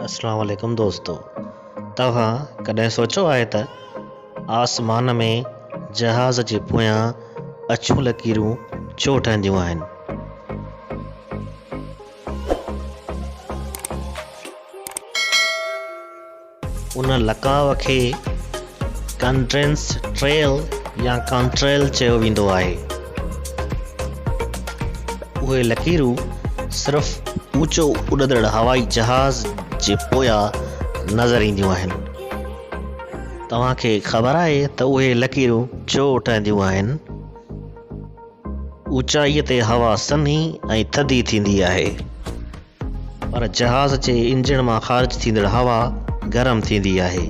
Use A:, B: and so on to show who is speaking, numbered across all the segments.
A: اسلام عليڪم دوستو توهان ڪڏهن سوچيو آهي ته آسمان ۾ جهاز جي پويان اڇيون لڪيرون ڇو ٺهنديون آهن؟ ان لقاء کي ڪنڊرينس ٽريل يا ڪانٽريل چيو ويندو آهي. اهي لڪيرون صرف اوچو اڏندڙ هوائي جهاز جي پويان نظر اينديون آهن. توهان کي خبر آهي ته اهي لڪيرون ڇو ٺهنديون آهن؟ اوچائيء تي هوا سنهي ۽ ٿڌي ٿيندي آهي. پر جهاز جي انجڻ مان خارج ٿيندڙ هوا گرم ٿيندي آهي.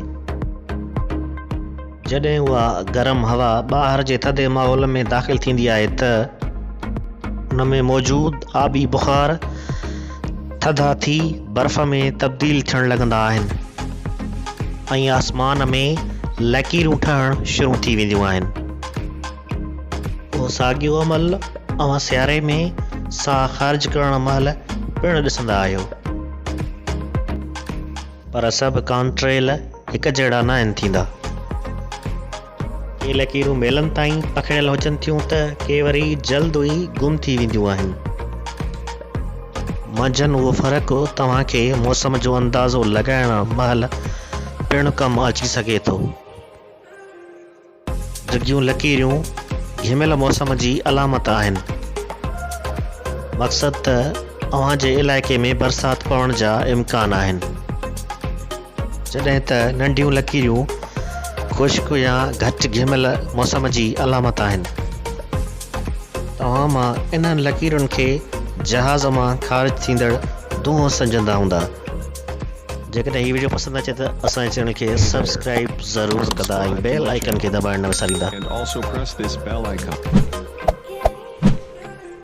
A: جڏهن اها گرم هوا ٻاهر جي ٿڌي ماحول ۾ داخل ٿيندي آهي ته ان ۾ موجود آبي بخار ٿڌا ٿي برف ۾ تبديل ٿيڻ لڳندا آهن ۽ آسمان ۾ لڪيرون ٺهڻ شروع ٿي وينديون آهن. اهو ساڳيو عمل اوهان سياري ۾ ساهه خارج ڪرڻ مهل پڻ ڏسندا آهيو. پر سڀ ڪانٽريل هڪ جهڙا ناهن ٿيندا. ڪي لڪيرون ميلن تائين پکڙيل هجن ٿيون ته ڪي وري جلد ئي گم ٿي وينديون آهن. منجهن اهو فرق توهان کي موسم جو اندازو لڳائڻ مهل پڻ ڪم اچي سگهي ٿو. ڊگهيون لڪيريون گهميل موسم جي علامت آهن. مقصد ته اوهان جي علائقي ۾ برسات پوڻ جا امڪان آهن. جڏهن ته ننڍيون لڪيريون خشڪ يا گهٽ گهميل موسم جي علامت آهن. توهان مان انهن لڪيرن کي جهاز مان خارج ٿيندڙ دونهون سمجهندا هوندا. جيڪڏهن هي وڊيو پسند اچي ته اسان جي چينل کي سبسڪرائيب ضرور ڪندا ۽ بيل آئيڪن کي دٻائڻ نه وساريندا.
B: And also press this bell icon.